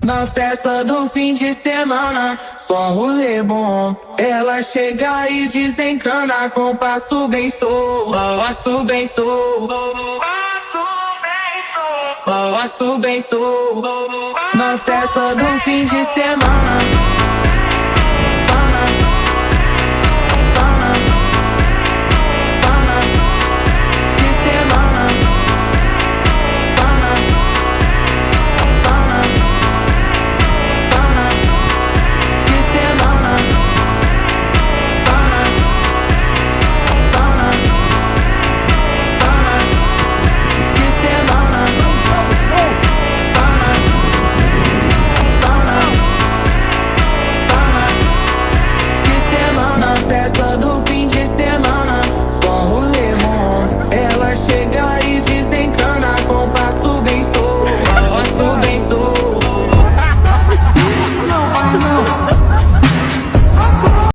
Na festa do fim de semana, só rolê bom. Ela chega e desencana com passo bem solto, passo bem solto. Passo bem solto. Na festa do fim de semana.